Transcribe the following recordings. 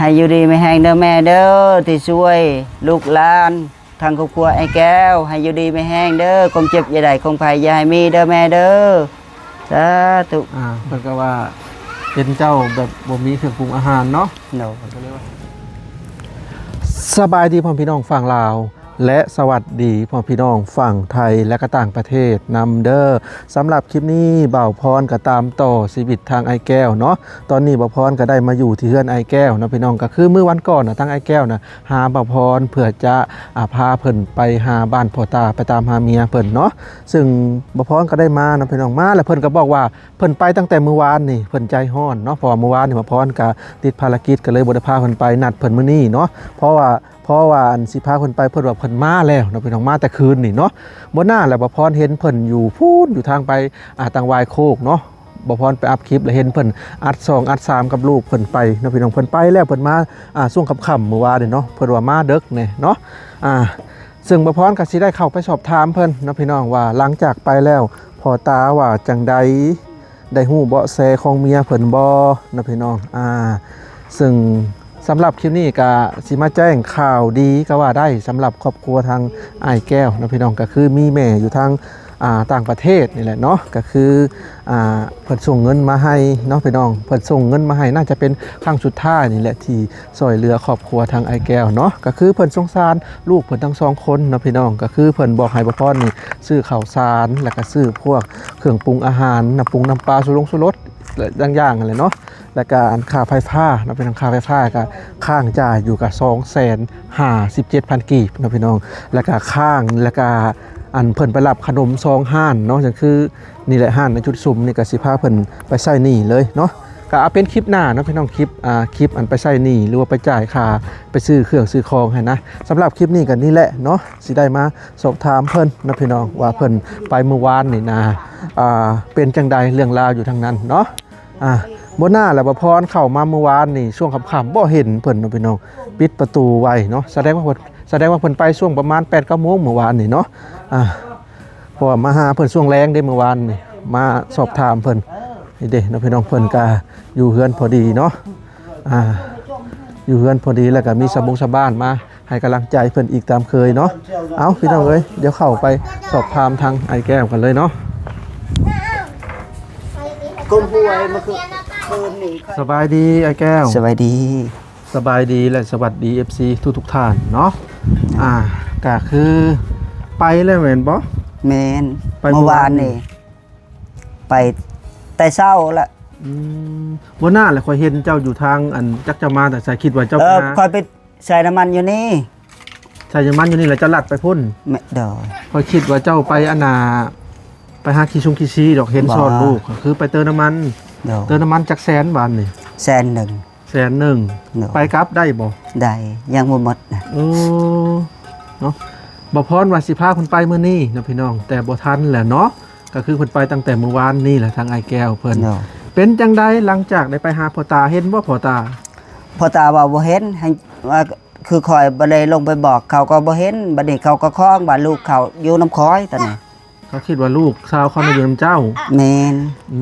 ໃຫ້ຢູ່ດີມີແຮງເດີແມ່ເດີ ທີ່ຊ່ວຍລູກຫຼານທາງຄອບຄົວອ້າຍແກ້ວ ໃຫ້ຢູ່ດີມີແຮງເດີ ຄວາມເຈັບຢ່າໄດ້ ຄວາມໄຂ້ຢ່າໃຫ້ມີເດີແມ່ເດີ ສາທຸ. ອ່າ ເພິ່ນກໍວ່າເຫັນເຈົ້າແບບບໍ່ມີເຄື່ອງປຸງອາຫານເນາະ. ໂດຍ. ສະບາຍດີພໍ່ແມ່ພີ່ນ້ອງຝັ່ງລາວ ແລະ ສະຫວັດດີພໍ່ແມ່ພີ່ນ້ອງຝັ່ງໄທ ແລະ ກະຕ່າງປະເທດນຳເດີ. ສຳລັບຄລິບນີ້ ບ່າວພອນກໍຕາມຕໍ່ຊີວິດທາງອ້າຍແກ້ວເນາະ. ຕອນນີ້ບ່າວພອນກໍໄດ້ມາຢູ່ທີ່ເຮືອນອ້າຍແກ້ວເນາະພີ່ນ້ອງ. ກໍຄືມື້ວັນກ່ອນນະ ທາງອ້າຍແກ້ວນະຫາບ່າວພອນເພື່ອຈະ ອາ ພາເພິ່ນໄປຫາບ້ານພໍ່ຕາ ໄປຕາມຫາເມຍເພິ່ນເນາະ. ເຊິ່ງບ່າວພອນກໍໄດ້ມາເນາະພີ່ນ້ອງ. ມາແລ້ວເພິ່ນກໍບອກວ່າ ເພິ່ນໄປຕັ້ງແຕ່ມື້ວານນີ້ ເພິ່ນໃຈຮ້ອນເນາະ ເພາະວ່າມື້ວານນີ້ບ່າວພອນກະຕິດພາລະກິດ ກະເລີຍບໍ່ໄດ້ພາເພິ່ນໄປ ນັດເພິ່ນມື້ນີ້ເນາະ. ເພາະວ່າ ເພາະວ່າອັນຊິພາເພິ່ນໄປ ເພິ່ນວ່າເພິ່ນມາແລ້ວເນາະພີ່ນ້ອງ ມາແຕ່ຄືນນີ້ເນາະ. ບໍ່ນານແຫຼະ ບ່າວພອນເຫັນເພິ່ນຢູ່ພຸ້ນ ຢູ່ທາງໄປ ອ່າ ທາງວາຍໂຄກເນາະ. ບ່າວພອນໄປອັບຄລິບ ແລ້ວເຫັນເພິ່ນອັດສອງອັດສາມກັບລູກເພິ່ນໄປເນາະພີ່ນ້ອງ. ເພິ່ນໄປແລ້ວ ເພິ່ນມາ ອ່າ ຊ່ວງຄ່ຳໆມື້ວານນີ້ເນາະ ເພິ່ນວ່າມາເດິກແດ່ເນາະ. ອ່າ ເຊິ່ງບ່າວພອນກໍຊິໄດ້ເຂົ້າໄປສອບຖາມເພິ່ນເນາະພີ່ນ້ອງ ວ່າຫຼັງຈາກໄປແລ້ວ ພໍ່ຕາວ່າຈັ່ງໃດ ໄດ້ຮູ້ເບາະແສຂອງເມຍເພິ່ນບໍ່ເນາະພີ່ນ້ອງ. ອ່າ ເຊິ່ງສຳລັບຄລິບນີ້ກໍຊິມາແຈ້ງຂ່າວດີກໍວ່າໄດ້ ສຳລັບຄອບຄົວທາງອ້າຍແກ້ວເນາະພີ່ນ້ອງ ກໍຄືມີແມ່ຢູ່ທາງ ອ່າ ຕ່າງປະເທດນີ້ແຫຼະເນາະ. ກໍຄື ອ່າ ເພິ່ນສົ່ງເງິນມາໃຫ້ເນາະພີ່ນ້ອງ ເພິ່ນສົ່ງເງິນມາໃຫ້ ໜ້າຈະເປັນຄັ້ງສຸດທ້າຍນີ້ແຫຼະ ທີ່ ຊ່ວຍເຫຼືອຄອບຄົວທາງອ້າຍແກ້ວເນາະ. ກໍຄືເພິ່ນສົງສານລູກເພິ່ນທັງສອງຄົນເນາະພີ່ນ້ອງ. ກໍຄືເພິ່ນບອກໃຫ້ບ່າວພອນນີ້ຊື້ເຂົ້າສານ ແລ້ວກໍຊື້ພວກເຄື່ອງປຸງອາຫານ ນ້ຳປຸງນ້ຳປາ ຊູລົງຊູລົດ ຫຼາຍຢ່າງຫັ້ນແຫຼະເນາະ. ແລ້ວກໍອັນຄ່າໄຟຟ້າເນາະພີ່ນ້ອງ ຄ່າໄຟຟ້າກໍຄ້າງຈ່າຍຢູ່ກໍສອງແສນຫ້າສິບເຈັດພັນກີບເນາະພີ່ນ້ອງ. ແລ້ວກໍຄ້າງ ແລ້ວກໍອັນເພິ່ນໄປລັບຂະໜົມສອງຮ້ານເນາະ ກໍຄື ນີ້ແຫຼະ ຮ້ານໃນຈຸດຊຸມນີ້ກໍຊິພາເພິ່ນໄປໃຊ້ໜີ້ເລີຍເນາະ. ກໍເອົາເປັນຄລິບໜ້າເນາະພີ່ນ້ອງ ຄລິບ ອ່າ ຄລິບອັນໄປໃຊ້ໜີ້ ຫຼືວ່າໄປຈ່າຍຄ່າ ໄປຊື້ເຄື່ອງຊື້ຂອງຫັ້ນນະ. ສຳລັບຄລິບນີ້ກໍນີ້ແຫຼະເນາະ ຊິໄດ້ມາສອບຖາມເພິ່ນເນາະພີ່ນ້ອງ ວ່າເພິ່ນໄປມື້ວານນີ້ນະ ອ່າ ເປັນຈັ່ງໃດເລື່ອງລາວຢູ່ທາງນັ້ນເນາະ. ອ່າ ບໍ່ໜ້າແຫຼະ ບ່າວພອນເຂົ້າມາມື້ວານນີ້ຊ່ວງຄ່ຳໆ ບໍ່ເຫັນເພິ່ນເນາະພີ່ນ້ອງ ປິດປະຕູໄວ້ເນາະ. ສະແດງວ່າເພິ່ນ ສະແດງວ່າເພິ່ນໄປຊ່ວງປະມານແປດເກົ້າໂມງມື້ວານນີ້ເນາະ. ອ່າ ເພາະວ່າມາຫາເພິ່ນຊ່ວງແລງເດ້ມື້ວານນີ້ ມາສອບຖາມເພິ່ນ. ນີ້ເດ້ເນາະພີ່ນ້ອງ ເພິ່ນກະຢູ່ເຮືອນພໍດີເນາະ. ອ່າ ຢູ່ເຮືອນພໍດີ ແລ້ວກະມີຊາວບົງຊາວບ້ານມາໃຫ້ກຳລັງໃຈເພິ່ນອີກຕາມເຄີຍເນາະ. ເອົ້າ ພີ່ນ້ອງເອີຍ ດຽວເຂົ້າໄປສອບຖາມທາງອ້າຍແກ້ວກັນເລີຍເນາະ. ກົມຫົວມາຄືຄືນນີ້ ສະບາຍດີອ້າຍແກ້ວ. ສະບາຍດີ. ສະບາຍດີ ແລະ ສະຫວັດດີ ເອັຟຊີ ທຸກໆທ່ານເນາະ. ອ່າ ກະຄືໄປແລ້ວແມ່ນບໍ່? ແມ່ນ ໄປມື້ວານນີ້ ມື້ວານນີ້ ໄປແຕ່ເຊົ້າລະ. ອືມ ບໍ່ນານແຫຼະ ຂ້ອຍເຫັນເຈົ້າຢູ່ທາງ ອັນ ຈັກເຈົ້າມາແຕ່ໃສ ຄິດວ່າເຈົ້າ ເອີ ໄປຫາ ຂ້ອຍໄປໃສ່ນ້ຳມັນຢູ່ນີ້ ໃສ່ນ້ຳມັນຢູ່ນີ້ ແລ້ວເຈົ້າລັດໄປພຸ້ນ. ແມ່ນ ໂດຍ. ຂ້ອຍຄິດວ່າເຈົ້າໄປ ອັນນ່າ ໄປຫາຂີ້ຊຸງຂີ້ຊີດອກ ເຫັນ ບໍ່ ຊ້ອນລູກ ຄືໄປເຕີມນ້ຳມັນ. ໂດຍ. ເຕີມນ້ຳມັນຈັກແສນບາດນີ້? ແສນໜຶ່ງ. ແສນໜຶ່ງ. ໂດຍ. ໄປກັບໄດ້ບໍ່? ໄດ້ ຍັງບໍ່ໝົດນະ. ເອີ ເນາະ ບ່າວພອນວ່າຊິພາເພິ່ນໄປມື້ນີ້ເນາະພີ່ນ້ອງ ແຕ່ບໍ່ທັນແຫຼະເນາະ. ກໍຄືເພິ່ນໄປຕັ້ງແຕ່ມື້ວານນີ້ແຫຼະ ທາງອ້າຍແກ້ວເພິ່ນ. ໂດຍ. ເປັນຈັ່ງໃດຫຼັງຈາກໄດ້ໄປຫາພໍ່ຕາ ເຫັນບໍ່ພໍ່ຕາ? ພໍ່ຕາວ່າບໍ່ເຫັນ ໃຫ້ວ່າ ຄືຂ້ອຍບໍ່ໄດ້ລົງໄປບອກ ເຂົາກໍບໍ່ເຫັນ. ບັດນີ້ເຂົາກໍຄ້ອງວ່າລູກເຂົາຢູ່ນຳຂ້ອຍຕອນນີ້ ເຂົາຄິດວ່າລູກສາວເຂົານະຢູ່ນຳເຈົ້າ. ແມ່ນ. ອື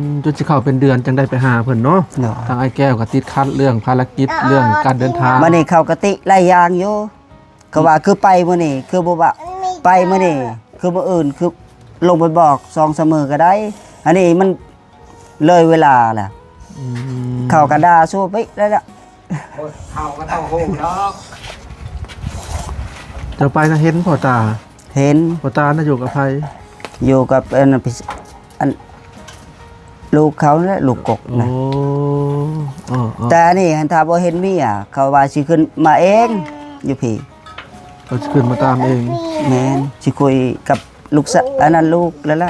ມ ຈົນຊິເຂົ້າເປັນເດືອນຈັ່ງໄດ້ໄປຫາເພິ່ນເນາະ. ໂດຍ. ທາງອ້າຍແກ້ວກໍຕິດຂັດເລື່ອງພາລະກິດ ເລື່ອງການເດີນທາງ. ບັດນີ້ເຂົາກໍຕິຫຼາຍຢ່າງຢູ່ ເຂົາວ່າຄືໄປມື້ນີ້ ຄືບໍ່ວ່າໄປມື້ນີ້ ຄືມື້ອື່ນ ຄືລົງໄປບອກສອງສາມມື້ກໍໄດ້. ອັນນີ້ມັນເລີຍເວລາແລ້ວ. ອືມ ເຂົາກໍດ່າສູ້ໄປແລ້ວລະ. ເຂົາກໍເຕົ້າໂຮງເນາະ. ເຈົ້າໄປນະເຫັນພໍ່ຕາ? ເຫັນ. ພໍ່ຕານະຢູ່ກັບໃຜ? ຢູ່ກັບ ອັນ ອັນ ລູກເຂົາແຫຼະ ລູກກົກນະ. ໂອ້ ເອີໆ ແຕ່ອັນນີ້ຫັ້ນ ຖ້າບໍ່ເຫັນເມຍ ເຂົາວ່າຊິຂຶ້ນມາເອງຢູ່ພີ້. ເຂົາຊິຂຶ້ນມາຕາມເອງ. ແມ່ນ ຊິຄຸຍກັບລູກສາ ອັນນັ້ນລູກແລ້ວລະ.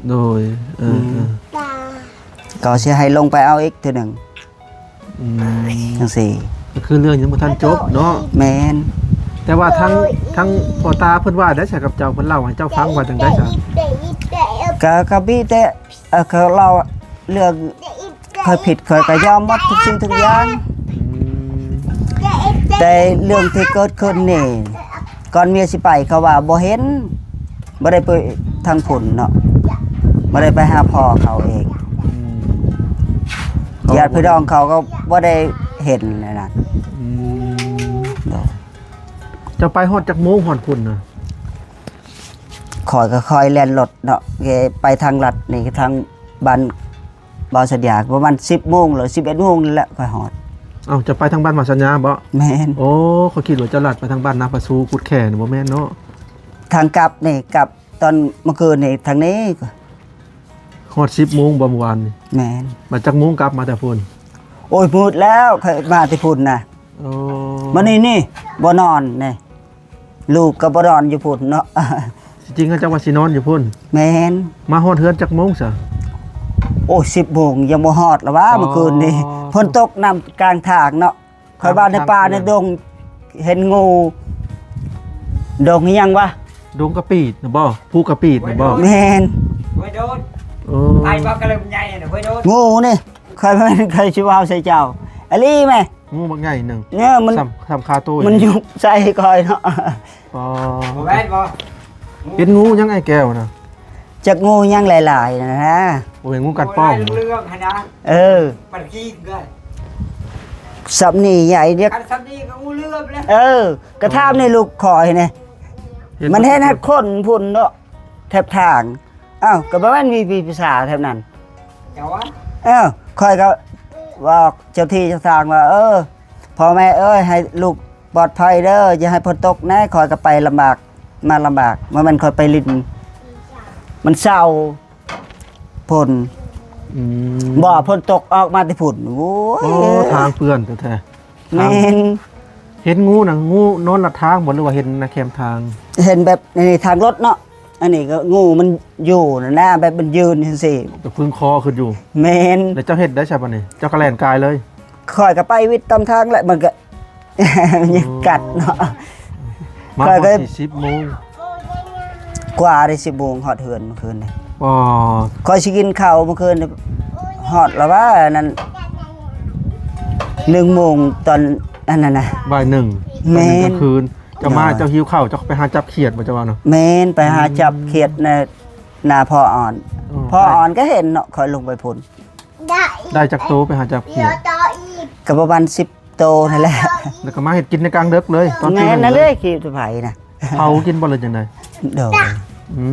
ໂດຍ. ເອີ ອືມ ເອີ ເຂົາຊິໃຫ້ລົງໄປເອົາອີກເທື່ອໜຶ່ງ. ອືມ ຈັ່ງຊີ້ ກໍຄືເລື່ອງຍັງບໍ່ທັນຈົບເນາະ. ແມ່ນ. ແຕ່ວ່າທາງ ທາງພໍ່ຕາເພິ່ນວ່າໄດ້ໃສກັບເຈົ້າ ເພິ່ນເລົ່າໃຫ້ເຈົ້າຟັງວ່າຈັ່ງໃດຊະ? ກໍ ກໍມີແຕ່ ເອີ ເຂົາເລົ່າເລື່ອງຂ້ອຍຜິດ ຂ້ອຍກໍຍອມໝົດທຸກສິ່ງທຸກຢ່າງ. ອືມ ແຕ່ເລື່ອງທີ່ເກີດຂຶ້ນນີ້ ກ່ອນເມຍຊິໄປ ເຂົາວ່າບໍ່ເຫັນ ບໍ່ໄດ້ໄປທາງພຸ້ນເນາະ ບໍ່ໄດ້ໄປຫາພໍ່ເຂົາເອງ. ອືມ ຍາດພີ່ນ້ອງເຂົາກໍບໍ່ໄດ້ ເຫັນແລ້ວນະ. ອືມ ໂດຍ. ເຈົ້າໄປຮອດຈັກໂມງຮອດພຸ້ນນະ? ຂ້ອຍກໍຄ່ອຍແລ່ນລົດເນາະ ໄປທາງລັດນີ້ ທາງບ້ານບ່າວສັນຍາ ປະມານສິບໂມງ ຫຼື ສິບເອັດໂມງນີ້ແຫຼະ ຂ້ອຍຮອດ. ເອົ້າ ເຈົ້າໄປທາງບ້ານບ່າວສັນຍາບໍ? ແມ່ນ. ໂອ້ ຂ້ອຍຄິດວ່າເຈົ້າລັດໄປທາງບ້ານນາປາຊູ ກຸດແຂນ ບໍ່ແມ່ນເນາະ? ທາງກັບນີ້ ກັບຕອນມື້ຄືນນີ້ ທາງນີ້. ຮອດສິບໂມງບໍ່ມື້ວານນີ້? ແມ່ນ. ມາຈັກໂມງກັບມາແຕ່ພຸ້ນ? ໂອ້ຍ ມືດແລ້ວ ຂ້ອຍມາແຕ່ພຸ້ນນະ. ໂອ້ ມານີ້ນີ້ ບໍ່ນອນນີ້ ລູກກໍບໍ່ນອນຢູ່ພຸ້ນເນາະ. ທີ່ຈິງເຂົາເຈົ້າວ່າຊິນອນຢູ່ພຸ້ນ. ແມ່ນ. ມາຮອດເຮືອນຈັກໂມງຊະ? ໂອ້ຍ ສິບໂມງຍັງບໍ່ຮອດລະຫວາ ອໍ ມື້ຄືນນີ້ ຝົນຕົກນຳກາງທາງເນາະ. ຂ້ອຍວ່າໃນປ່າໃນດົງເຫັນງູ. ດົງອີ່ຫຍັງວະ? ດົງກະປີດນະບໍ? ພູກະປີດນະບໍ? ແມ່ນ. ຫ້ວຍໂດດ. ໂອ້ ໄປບໍ່ກະເລີມໃຫຍ່ນະ ຫ້ວຍໂດດ. ງູນີ້ ຂ້ອຍແມ່ນ ຂ້ອຍຊິເວົ້າໃສ່ເຈົ້າ ອີ່ຫຼີແມ. ງູບັກໃຫຍ່ໜຶ່ງ. ເອີ ມັນ ສ່ຳ ສ່ຳຄາໂຕ ມັນຍຸບໃສ່ຂ້ອຍເນາະ. ອໍ ບໍ່ແມ່ນບໍ່? ເຫັນງູຫຍັງອ້າຍແກ້ວນະ? ຈັກງູຫຍັງຫຼາຍໆນະ. ບໍ່ແມ່ນງູກັດປ້ອງ ໂອ້ຍ ເຫຼືອງຫັ້ນນະ. ເອີ ປັນກີກເລີຍ ສ່ຳນີ້ໃຫຍ່ເດ. ຄັນສ່ຳນີ້ກໍງູເຫຼືອງແລ້ວ. ເອີ ກະຖາມໃນລູກຂ້ອຍນີ້ ມັນເຫັນຮອດຄົນພຸ້ນເນາະ ແຖບທາງ. ອ້າວ ກໍບໍ່ແມ່ນມີຜີປີສາດແຖບນັ້ນ. ເຈົ້າວ່າ ເອີ ຂ້ອຍກໍບອກເຈົ້າທີ່ເຈົ້າທາງວ່າ ເອີ ພໍ່ແມ່ເອີຍ ໃຫ້ລູກປອດໄພເດີ ຢ່າໃຫ້ຝົນຕົກແນ່ ຂ້ອຍກໍໄປລຳບາກມາລຳບາກ. ບໍ່ແມ່ນຂ້ອຍໄປຫຼິ້ນ ມັນເຊົາຝົນ. ອືມ ບໍ່ ຝົນຕົກອອກມາແຕ່ພຸ້ນ. ໂອ້ຍ ໂອ້ ທາງເປື້ອນແທ້ໆ. ແມ່ນ. ເຫັນງູນະ ງູນອນລັດທາງບໍ່ ຫຼືວ່າເຫັນນະແຄມທາງ? ເຫັນແບບໃນທາງລົດເນາະ. ອັນນີ້ກໍງູມັນຢູ່ນັ້ນນະ ແບບມັນຢືນຈັ່ງຊີ້ ກໍພຶງຄໍຂຶ້ນຢູ່. ແມ່ນ. ແລ້ວເຈົ້າເຮັດໄດ້ຊະບາດນີ້? ເຈົ້າກໍແລ່ນກາຍເລີຍ? ຂ້ອຍກໍໄປວິດຕາມທາງແຫຼະ ມັນກໍ ມັນຍັງກັດເນາະ. ມາຮອດ ຂ້ອຍກໍ ທີ່ສິບໂມງກວ່າໄດ້ ສິບໂມງຮອດເຮືອນມື້ຄືນນີ້. ອໍ ຂ້ອຍຊິກິນເຂົ້າມື້ຄືນນີ້ ຮອດລະຫວາ ອັນນັ້ນ ໜຶ່ງໂມງຕອນ ອັນນັ້ນນະ ບ່າຍໜຶ່ງ. ແມ່ນ. ຕອນກາງຄືນ ເຈົ້າມາ ເຈົ້າຫິວເຂົ້າ ເຈົ້າໄປຫາຈັບຂຽດບໍ່ ເຈົ້າວ່າເນາະ? ແມ່ນ ໄປຫາ ອືມ ຈັບຂຽດໃນນາພໍ່ອ່ອນ. ອໍ ພໍ່ອ່ອນກໍເຫັນເນາະ ຂ້ອຍລົງໄປພຸ້ນ. ໄດ້ຈັກໂຕໄປຫາຈັບຂຽດ? ກໍປະມານສິບໂຕນັ້ນແຫຼະ. ແລ້ວກໍມາເຮັດກິນໃນກາງເດິກເລີຍ ຕອນຕີໜຶ່ງ. ແມ່ນນັ້ນເລີຍ ຂີ້ໄຜນະ. ເຜົາກິນບໍ່ ຫຼືຈັ່ງໃດ? ໂດຍ. ອື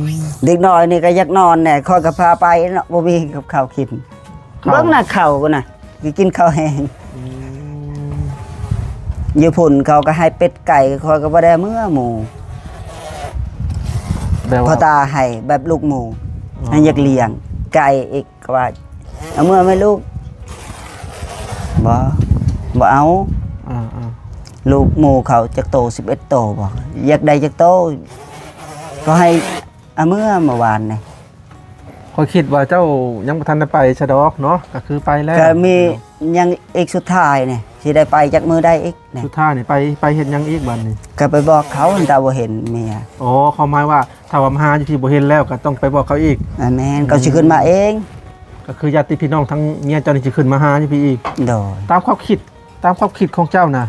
ມ ເດັກນ້ອຍນີ້ກໍຢາກນອນແດ່ ຂ້ອຍກໍພາໄປເນາະ ບໍ່ມີກັບເຂົ້າກິນ. ເບິ່ງນະ ເຂົ້າພຸ້ນນະ ຊິກິນເຂົ້າແຮງ. ອືມ ຢູ່ພຸ້ນເຂົາກໍໃຫ້ເປັດໄກ່ ຂ້ອຍກໍບໍ່ໄດ້ເມືອໝູ່. ແບບວ່າ ພໍ່ຕາໃຫ້ແບບລູກໝູ່. ອໍ ໃຫ້ຢາກລ້ຽງໄກ່ອີກ ກໍວ່າ ເອົາເມືອແມ່ລູກ. ບໍ່ ບໍ່ເອົາ. ອ່າໆ ລູກໝູ່ເຂົາຈັກໂຕ? ສິບເອັດໂຕບໍ? ຢາກໄດ້ຈັກໂຕ ກໍໃຫ້ເອົາເມືອ ເມື່ອວານນີ້. ຂ້ອຍຄິດວ່າເຈົ້າຍັງບໍ່ທັນໄດ້ໄປຊະດອກເນາະ ກໍຄືໄປແລ້ວ. ກໍມີຍັງອີກສຸດທ້າຍນີ້ ຊິໄດ້ໄປຈັກມື້ໃດອີກນີ້. ສຸດທ້າຍນີ້ໄປ ໄປເຮັດຫຍັງອີກບາດນີ້? ກໍໄປບອກເຂົາ ຖ້າບໍ່ເຫັນເມຍ. ອໍ ຄວາມໝາຍວ່າ ຖ້າວ່າມາຫາຢູ່ທີ່ບໍ່ເຫັນແລ້ວ ກໍຕ້ອງໄປບອກເຂົາອີກ. ອາ ແມ່ນ. ອືມ ເຂົາຊິຂຶ້ນມາເອງ. ກໍຄືຍາດຕິພີ່ນ້ອງທາງເມຍເຈົ້ານີ້ຊິຂຶ້ນມາຫາຢູ່ພີ້ອີກ. ໂດຍ. ຕາມຄວາມຄິດ ຕາມຄວາມຄິດຂອງເຈົ້ານະ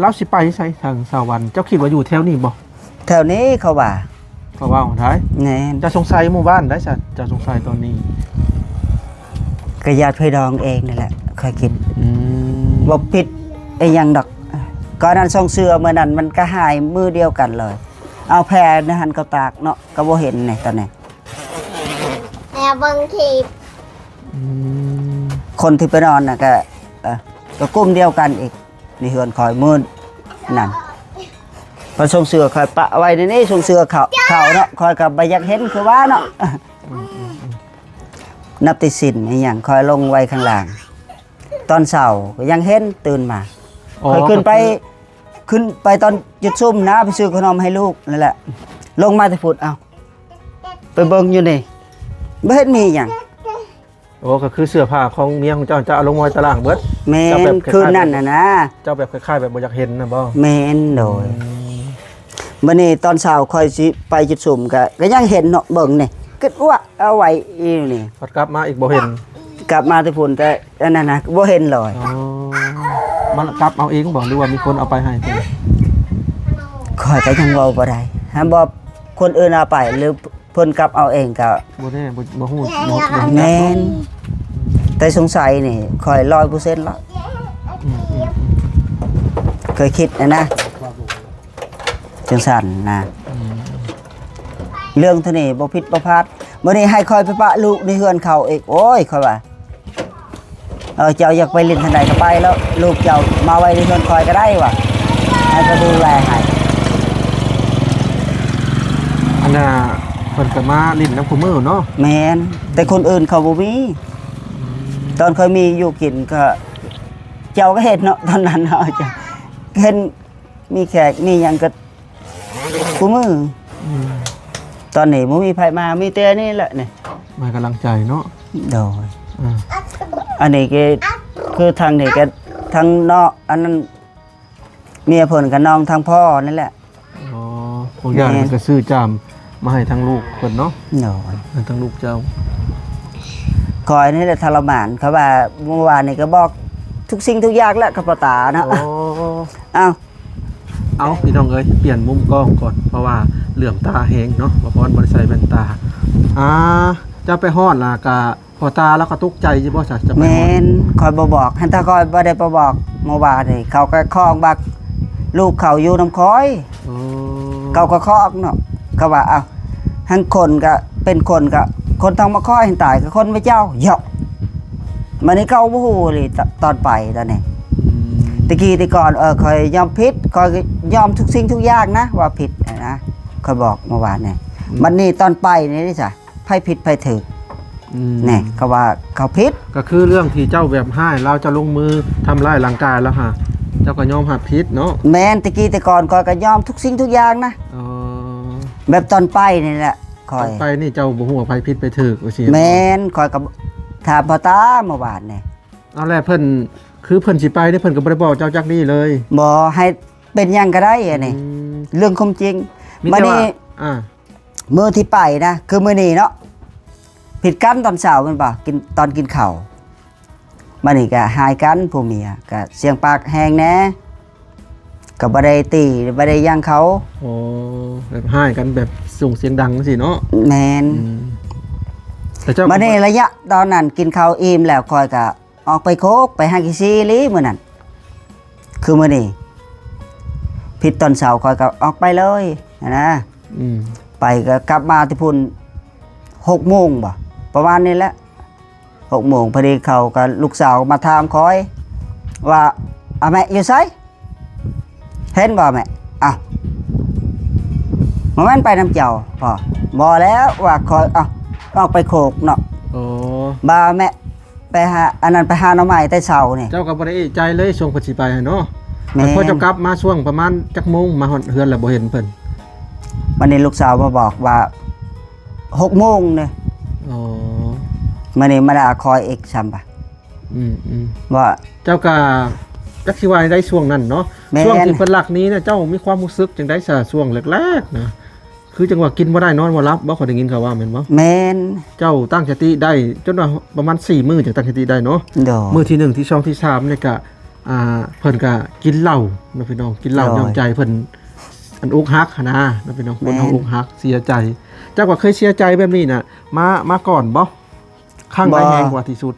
ລາວຊິໄປໃສທາງສາວວັນ? ເຈົ້າຄິດວ່າຢູ່ແຖວນີ້ບໍ່? ແຖວນີ້ເຂົາວ່າ. ເຂົາເວົ້າໄດ໋. ແມ່ນ. ເຈົ້າສົງໄສໝູ່ບ້ານໄດ໋ຊັ້ນ? ເຈົ້າສົງໄສຕອນນີ້? ກໍຍາດພີ່ນ້ອງເອງນັ້ນແຫຼະ ຂ້ອຍຄິດ. ອືມ ບໍ່ຜິດອີ່ຫຍັງດອກ. ກໍນັ້ນ ສົ່ງເສື້ອມື້ນັ້ນມັນກໍຫາຍມື້ດຽວກັນເລີຍ. ເອົາແຜ່ໃນຫັ້ນເຂົາຕາກເນາະ ກໍບໍ່ເຫັນນີ້ຕອນນີ້. ແລ້ວເບິ່ງຄລິບ. ອືມ ຄົນທີ່ໄປນອນນະກະ ເອີ ກະກຸ່ມດຽວກັນອີກ ໃນເຮືອນຂ້ອຍມື້ນັ້ນ. ເພິ່ນສົ່ງເສື້ອຂ້ອຍປະໄວ້ໃນນີ້ ສົ່ງເສື້ອເຂົາ ເຂົາເນາະ ຂ້ອຍກະບໍ່ຢາກເຫັນຄືວ່າເນາະ. ອືມ ນັບຕິສິນອີ່ຫຍັງ ຂ້ອຍລົງໄວ້ຂ້າງລ່າງ ຕອນເຊົ້າກໍຍັງເຫັນຕື່ນມາ. ອໍ ຂ້ອຍຂຶ້ນໄປ ກໍຄື ຂຶ້ນໄປຕອນຈຸດສຸມນະ ໄປຊື້ຂະໜົມໃຫ້ລູກນັ້ນແຫຼະ ລົງມາແຕ່ພຸ້ນ ເອົ້າ ໄປເບິ່ງຢູ່ນີ້ ບໍ່ເຫັນມີຫຍັງ. ໂອ້ ກໍຄືເສື້ອຜ້າຂອງເມຍຂອງເຈົ້າ ເຈົ້າເອົາລົງມາໄວ້ຕາລ່າງເບິດ. ແມ່ນ. ເຈົ້າແບບຄ້າຍໆ ຄືນັ້ນນະນະ ເຈົ້າແບບຄ້າຍໆ ແບບບໍ່ຢາກເຫັນນະບໍ? ແມ່ນ. ໂດຍ. ອືມ ມື້ນີ້ຕອນເຊົ້າຂ້ອຍຊິໄປຈຸດສຸມ ກໍ ກໍຍັງເຫັນເນາະ ເບິ່ງນີ້ ຄິດວ່າເອົາໄວ້ອີ່ນີ້ ພັດກັບມາອີກບໍ່ເຫັນ. ກັບມາແຕ່ພຸ້ນ ແຕ່ອັນນັ້ນນະ ບໍ່ເຫັນເລີຍ. ອໍ ມັນກັບເອົາເອງບໍ່ ຫຼືວ່າມີຄົນເອົາໄປໃຫ້? ຂ້ອຍກໍຍັງເວົ້າບໍ່ໄດ້ ຫາບໍ່ຄົນອື່ນເອົາໄປ ຫຼືເພິ່ນກັບເອົາເອງກໍ ບໍ່ແນ່ ບໍ່ ບໍ່ຮູ້ ບໍ່ ບໍ່ຮູ້ຈັກເນາະ. ແມ່ນ. ແຕ່ສົງໄສນີ້ຂ້ອຍຮ້ອຍເປີເຊັນລະ. ອື ຂ້ອຍຄິດນະ ຈັ່ງຊັ້ນນະ. ອືມ ເລື່ອງເທົ່ານີ້ບໍ່ຜິດບໍ່ພາດ. ມື້ນີ້ໃຫ້ຂ້ອຍໄປປະລູກໃນເຮືອນເຂົາອີກ. ໂອ້ຍ ຂ້ອຍວ່າ ເອີ ເຈົ້າຢາກໄປຫຼິ້ນທາງໃດກໍໄປແລ້ວ, ລູກເຈົ້າມາໄວ້ໃນເຮືອນຂ້ອຍກໍໄດ້ວ່າ ໃຫ້ຂ້ອຍດູແລໃຫ້. ອັນນ່າ ເພິ່ນກໍມາຫຼິ້ນນຳຄູ່ມື້ເນາະ. ແມ່ນ ແຕ່ຄົນອື່ນເຂົາບໍ່ມີ. ອືມ ຕອນຂ້ອຍມີຢູ່ກິນກໍ ເຈົ້າກໍເຫັນເນາະ ຕອນນັ້ນເຮົາຈະເຫັນ ມີແຂກມີຫຍັງກໍຄູ່ມື້. ອືມ ຕອນນີ້ບໍ່ມີໃຜມາ ມີແຕ່ນີ້ແຫຼະນີ້ ມາໃຫ້ກຳລັງໃຈເນາະ. ໂດຍ ອ່າ ອັນນີ້ກໍຄືທາງນີ້ກໍທາງເນາະ ອັນນັ້ນເມຍເພິ່ນກໍນ້ອງທາງພໍ່ນີ້ແຫຼະ. ອໍ ບາງຢ່າງ ແມ່ນ ເພິ່ນກໍຊື້ຈາມມາໃຫ້ທາງລູກເພິ່ນເນາະ. ໂດຍ ໃຫ້ທາງລູກເຈົ້າ. ຂ້ອຍນີ້ແຫຼະທໍລະມານ ເຂົາວ່າເມື່ອວານນີ້ກໍບອກທຸກສິ່ງທຸກຢ່າງແຫຼະກັບພໍ່ຕາເນາະ. ອໍ ອ້າວ ເອົາ ພີ່ນ້ອງເອີຍ ປ່ຽນມຸມກ້ອງກ່ອນ ເພາະວ່າເຫຼືອມຕາແຮງເນາະ. ບ່າວພອນບໍ່ໄດ້ໃສ່ແວ່ນຕາ. ອ່າ ເຈົ້າໄປຮອດລະກະ ພໍ່ຕາລາວກໍຕົກໃຈຢູ່ບໍ່ຊະ? ເຈົ້າໄປຮອດ ແມ່ນ ຂ້ອຍບໍ່ບອກ. ຫັ້ນຖ້າຂ້ອຍບໍ່ໄດ້ໄປບອກເມື່ອວານນີ້ ເຂົາກໍຄອງວ່າລູກເຂົາຢູ່ນຳຂ້ອຍ. ອໍ ເຂົາກໍຄອງເນາະ ເຂົາວ່າ ອ້າວ ທັງຄົນກໍເປັນຄົນ ກໍຄົນຕ້ອງມາຄອຍ ຫັ້ນຕາຍກໍຄົນວ່າເຈົ້າ ເຍາະ. ບັດນີ້ເຂົາບໍ່ຮູ້ເລີຍ ຕ- ຕອນໄປຕອນນີ້. ອືມ ແຕ່ກີ້ແຕ່ກ່ອນ ເອີ ຂ້ອຍຍອມຜິດ ຂ້ອຍກໍຍອມທຸກສິ່ງທຸກຢ່າງນະວ່າຜິດນະ ຂ້ອຍບອກເມື່ອວານນີ້. ອືມ ບັດນີ້ຕອນໄປນີ້ເດ້ຊະ ໃຜຜິດໃຜຖືກ? ອືມ ແນ່ ເຂົາວ່າເຂົາຜິດ. ກໍຄືເລື່ອງທີ່ເຈົ້າແບບຮ້າຍລາວ ເຈົ້າລົງມືທຳຮ້າຍຮ່າງກາຍລາວຫາ ເຈົ້າກໍຍອມຮັບຜິດເນາະ? ແມ່ນ ແຕ່ກີ້ແຕ່ກ່ອນຂ້ອຍກໍຍອມທຸກສິ່ງທຸກຢ່າງນະ. ອໍ ແບບຕອນໄປນີ້ແຫຼະ ຂ້ອຍ ຕອນໄປນີ້ເຈົ້າບໍ່ຮູ້ວ່າໃຜຜິດໃຜຖືກວ່າຊີ້? ແມ່ນ ຂ້ອຍກໍຖາມພໍ່ຕາເມື່ອວານນີ້. ເອົາແຫຼະ ເພິ່ນ ຄືເພິ່ນຊິໄປນີ້ ເພິ່ນກໍບໍ່ໄດ້ບອກເຈົ້າຈັກດີ້ເລີຍ? ບໍ່ ໃຫ້ເປັນຫຍັງກໍໄດ້ ອັນນີ້ ອືມ ເລື່ອງຄວາມຈິງ. ມີແຕ່ວ່າ ບັດນີ້ ອ່າ ມື້ທີ່ໄປນະ ຄືມື້ນີ້ເນາະ ຜິດກັນຕອນເຊົ້າແມ່ນບໍ່? ກິນ ຕອນກິນເຂົ້າ ບັດນີ້ກໍຮ້າຍກັນ ຜົວເມຍກໍສຽງປາກແຮງແດ່ ກໍບໍ່ໄດ້ຕີ ບໍ່ໄດ້ຫຍັງເຂົາ. ອໍ ແບບຮ້າຍກັນແບບສົ່ງສຽງດັງຈັ່ງຊີ້ເນາະ? ແມ່ນ. ອືມ ແຕ່ເຈົ້າ ບັດນີ້ໄລຍະຕອນນັ້ນກິນເຂົ້າອີ່ມແລ້ວ ຂ້ອຍກໍ ອອກໄປໂຄກ ໄປຫາຂີ້ຊີ້ອີ່ຫຼີມື້ນັ້ນ. ຄືມື້ນີ້ຜິດຕອນເຊົ້າ ຂ້ອຍກໍອອກໄປເລີຍຫັ້ນນະ. ອືມ ໄປກໍກັບມາແຕ່ພຸ້ນຫົກໂມງບໍ ປະມານນີ້ແຫຼະ ຫົກໂມງ. ພໍດີເຂົາກໍ ລູກສາວມາຖາມຂ້ອຍວ່າ ອາແມະຢູ່ໃສ? ເຫັນບໍ່ແມະ? ອ້າວ ບໍ່ແມ່ນໄປນຳເຈົ້າບໍ? ບໍ່ແລ້ວ ວ່າຂ້ອຍ ອ້າວ ອອກໄປໂຄກເນາະ. ອໍ ວ່າແມະໄປຫາ ອັນນັ້ນ ໄປຫາໜໍ່ໄມ້ແຕ່ເຊົ້ານີ້. ເຈົ້າກໍບໍ່ໄດ້ເອະໃຈເລີຍ ຊ່ວງເພິ່ນຊິໄປຫັ້ນເນາະ? ແມ່ນ. ພໍເຈົ້າກັບມາຊ່ວງປະມານຈັກໂມງ ມາຮອດເຮືອນແລ້ວບໍ່ເຫັນເພິ່ນ? ບັດນີ້ລູກສາວມາບອກວ່າຫົກໂມງເດ້. ອໍ ມານີ້ມາດ່າຂ້ອຍອີກຊ້ຳບາດ. ອືມໆ ວ່າ ເຈົ້າກະຈັກຊິວ່າໃດຊ່ວງນັ້ນເນາະ. ແມ່ນ. ຊ່ວງທີ່ເພິ່ນລັກໜີນະ ເຈົ້າມີຄວາມຮູ້ສຶກຈັ່ງໃດຊະ ຊ່ວງແລກໆນະ? ຄືຈັ່ງວ່າກິນບໍ່ໄດ້ນອນບໍ່ຫຼັບບໍ? ຂ້ອຍໄດ້ຍິນເຂົາວ່າແມ່ນບໍ່? ແມ່ນ. ເຈົ້າຕັ້ງສະຕິໄດ້ຈົນວ່າປະມານສີ່ມື້ຈຶ່ງຕັ້ງສະຕິໄດ້ເນາະ. ໂດຍ. ມື້ທີໜຶ່ງ ທີສອງ ທີສາມນີ້ກະ ອ່າ ເພິ່ນກະກິນເຫຼົ້າເນາະພີ່ນ້ອງ ກິນເຫຼົ້າ ໂດຍ ຍ້ອນໃຈເພິ່ນ ອັນ ອົກຫັກຫັ້ນນະເນາະພີ່ນ້ອງ. ແມ່ນ. ຄົນເຮົາອົກຫັກເສຍໃຈ. ເຈົ້າກໍເຄີຍເສຍໃຈແບບນີ້ນະ ມາ ມາກ່ອນບໍ່? ຄັ້ງໃດ ບໍ່ ແຮງກວ່າທີ່ສຸດ?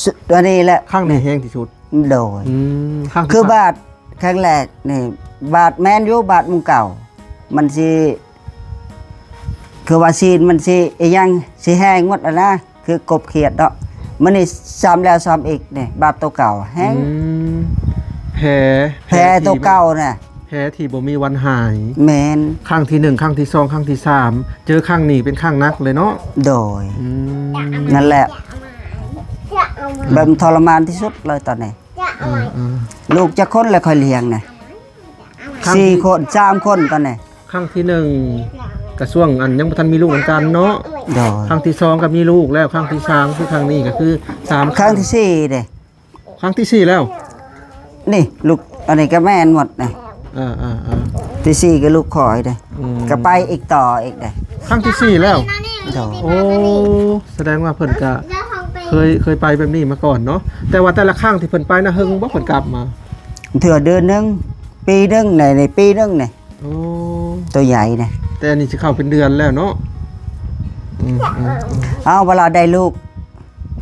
ສຸດ ອັນນີ້ແຫຼະ ຄັ້ງໃດແຮງທີ່ສຸດ? ໂດຍ. ອືມ ຄັ້ງ ຄືບາດຄັ້ງແລກນີ້ ບາດແມ່ນຢູ່ ບາດໝູ່ເກົ່າ ມັນຊິ ຄືວ່າຊີ້ນມັນຊິອີຫຍັງ ຊິແຫ້ງໝົດຫັ້ນນະ ຄືກົບຂຽດເນາະ. ມື້ນີ້ຊ້ຳແລ້ວຊ້ຳອີກນີ້ ບາດໂຕເກົ່າແຮງ. ອືມ ແຜ ແຜ ແຜໂຕເກົ່ານະ ແຜທີ່ບໍ່ມີວັນຫາຍ. ແມ່ນ. ຄັ້ງທີໜຶ່ງ ຄັ້ງທີສອງ ຄັ້ງທີສາມ ເຈີຄັ້ງນີ້ເປັນຄັ້ງໜັກເລີຍເນາະ? ໂດຍ. ອືມ ນັ້ນແຫຼະ ແບບທໍລະມານທີ່ສຸດເລີຍຕອນນີ້. ເອີໆ ລູກຈັກຄົນແລ້ວຂ້ອຍລ້ຽງນະ? ຄັ້ງ ສີ່ຄົນ ສາມຄົນຕອນນີ້. ຄັ້ງທີໜຶ່ງ ກະຊ່ວງອັນຍັງບໍ່ທັນມີລູກນຳກັນເນາະ? ໂດຍ. ຄັ້ງທີສອງກໍມີລູກແລ້ວ ຄັ້ງທີສາມ ຄືຄັ້ງນີ້ກໍຄືສາມ ຄັ້ງທີສີ່ເດ້. ຄັ້ງທີສີ່ແລ້ວ ນີ້ລູກ ອັນນີ້ກໍແມ່ນໝົດນີ້. ເອີໆໆ ທີສີ່ກໍລູກຂ້ອຍເດ້. ອືມ ກໍໄປອີກຕໍ່ອີກເດ້. ຄັ້ງທີສີ່ແລ້ວ? ໂດຍ. ໂອ້ ສະແດງວ່າເພິ່ນກະເຄີຍ ເຄີຍໄປແບບນີ້ມາກ່ອນເນາະ. ແຕ່ວ່າແຕ່ລະຄັ້ງທີ່ເພິ່ນໄປນະ ເຫິງບໍ່ເພິ່ນກັບມາ? ເທື່ອເດືອນໜຶ່ງ ປີໜຶ່ງ ໃນ ໃນປີໜຶ່ງນີ້. ໂອ້ ໂຕໃຫຍ່ນະ ແຕ່ອັນນີ້ຊິເຂົ້າເປັນເດືອນແລ້ວເນາະ. ອືມໆໆ ເອົາ ເວລາໄດ້ລູກ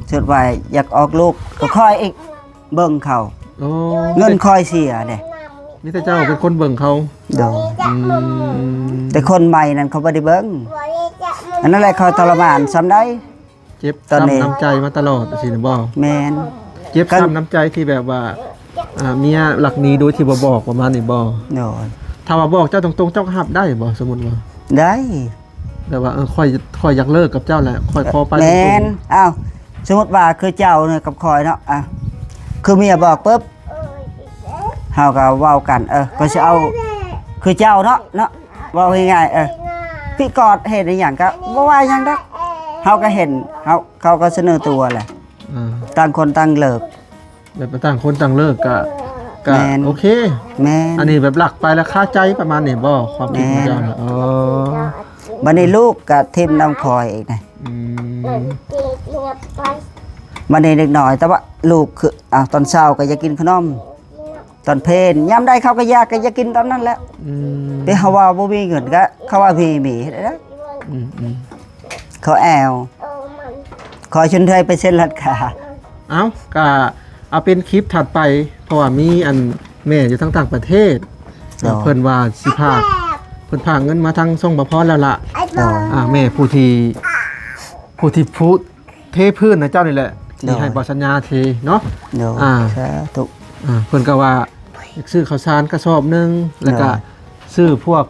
ສົມມຸດວ່າຢາກອອກລູກ ກໍຂ້ອຍອີກເບິ່ງເຂົາ. ໂອ້ ເງິນຂ້ອຍເສຍເດ້. ມີແຕ່ເຈົ້າເປັນຄົນເບິ່ງເຂົາ? ໂດຍ. ອືມ ແຕ່ຄົນໃໝ່ນັ້ນເຂົາບໍ່ໄດ້ເບິ່ງ. ອັນນັ້ນແຫຼະເຂົາທໍລະມານສ່ຳໃດ. ເຈັບຊ້ຳນ້ຳໃຈມາຕະຫຼອດຊີ້ນະບໍ່? ແມ່ນ. ເຈັບຊ້ຳນ້ຳໃຈທີ່ແບບວ່າ ອ່າ ເມຍລັກໜີໂດຍທີ່ບໍ່ບອກປະມານນີ້ບໍ່? ໂດຍ. ຖ້າວ່າບອກເຈົ້າຕົງໆ ເຈົ້າກໍຮັບໄດ້ບໍ່? ສົມມຸດວ່າ ໄດ້. ແບບວ່າ ເອີ ຂ້ອຍ ຂ້ອຍຢາກເລີກກັບເຈົ້າແຫຼະ ຂ້ອຍຂໍໄປ ແມ່ນ. ອ້າວ ສົມມຸດວ່າຄືເຈົ້ານີ້ກັບຂ້ອຍເນາະ ອ່າ ຄືເມຍບອກປຶບ ເຮົາກໍເວົ້າກັນ ເອີ ຂ້ອຍຊິເອົາຄືເຈົ້າເນາະ ເນາະ ເວົ້າງ່າຍໆ ເອີ ພິກອດເຮັດອີ່ຫຍັງກໍບໍ່ວ່າຫຍັງດອກ ເຮົາກໍເຫັນ ເຮົາ ເຂົາກໍສະເໜີຕົວແຫຼະ ອ່າ ຕ່າງຄົນຕ່າງເລີກ. ແບບວ່າຕ່າງຄົນຕ່າງເລີກກະ ກະ ແມ່ນ ໂອເຄ. ແມ່ນ. ອັນນີ້ແບບລັກໄປແລ້ວຄາໃຈປະມານນີ້ບໍ່? ຄວາມຄິດຂອງເຈົ້ານະ. ແມ່ນ. ອໍ ບັດນີ້ລູກກະຖິ້ມນຳຂ້ອຍອີກນະ. ອືມ. ບັດນີ້ເດັກນ້ອຍ ແຕ່ວ່າລູກຄື ອາ ຕອນເຊົ້າກໍຢາກກິນຂະໜົມ ຕອນເພນ ຍາມໃດເຂົາກໍຢາກ ກໍຢາກກິນຕອນນັ້ນແຫຼະ. ອືມ. ແຕ່ເຮົາວ່າບໍ່ມີເງິນ ກໍເຂົາວ່າມີ ມີເຮັດໄດ້. ອືມໆ. ເຂົາແອວ ຂໍຊົດເຊີຍໄປເຊັນຮ້ານຄ້າ. ເອົ້າ ກະເອົາເປັນຄລິບຖັດໄປ ເພາະວ່າມີອັນແມ່ຢູ່ທາງຕ່າງປະເທດ ໂດຍ ເພິ່ນວ່າຊິພາກ ເພິ່ນພາກເງິນມາທາງຊ່ອງບ່າວພອນແລ້ວລະ. ໂດຍ. ອ່າ ແມ່ຜູ້ທີ່ ຜູ້ທີ່ພູ ເທພື້ນໃຫ້ເຈົ້ານີ້ແຫຼະ ໂດຍ ທີ່ໃຫ້ບ່າວສັນຍາເທເນາະ. ໂດຍ. ອ່າ ສາທຸ. ອ່າ ເພິ່ນກໍວ່າ ຢາກຊື້ເຂົ້າສານກະສອບໜຶ່ງ ແລ້ວກະ ໂດຍ ຊື້ພວກ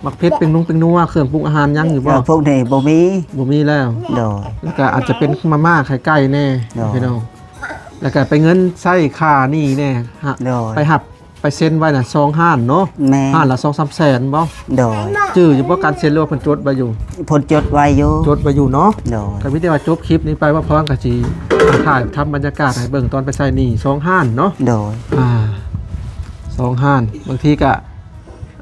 ໝາກເຜັດ ແປ້ງນົງແປ້ງນົວ ເຄື່ອງປຸງອາຫານ ຍັງຢູ່ບໍ່? ເອີ ພວກນີ້ບໍ່ມີ ບໍ່ມີແລ້ວ. ໂດຍ. ແລ້ວກະອາດຈະເປັນມາມ່າໄຂ່ໄກ່ແດ່ ໂດຍ ພີ່ນ້ອງ ແລ້ວກະໄປເງິນໃຊ້ຄ່າໜີ້ແດ່. ໂດຍ. ໄປຮັບ ໄປເຊັນໄວ້ນະ ສອງຮ້ານເນາະ. ແມ່ນ. ຮ້ານລະສອງສາມແສນບໍ່? ໂດຍ. ຈື່ຢູ່ບໍ່ ການເຊັນ ຫຼືວ່າເພິ່ນຈົດໄວ້ຢູ່? ເພິ່ນຈົດໄວ້ຢູ່. ຈົດໄວ້ຢູ່ເນາະ. ໂດຍ. ກໍມີແຕ່ວ່າຈົບຄລິບນີ້ໄປ ບ່າວພອນກໍຊິຖ່າຍທຳບັນຍາກາດໃຫ້ເບິ່ງຕອນໄປໃຊ້ໜີ້ສອງຮ້ານເນາະ. ໂດຍ. ອ່າ ສອງຮ້ານ ບາງທີກໍ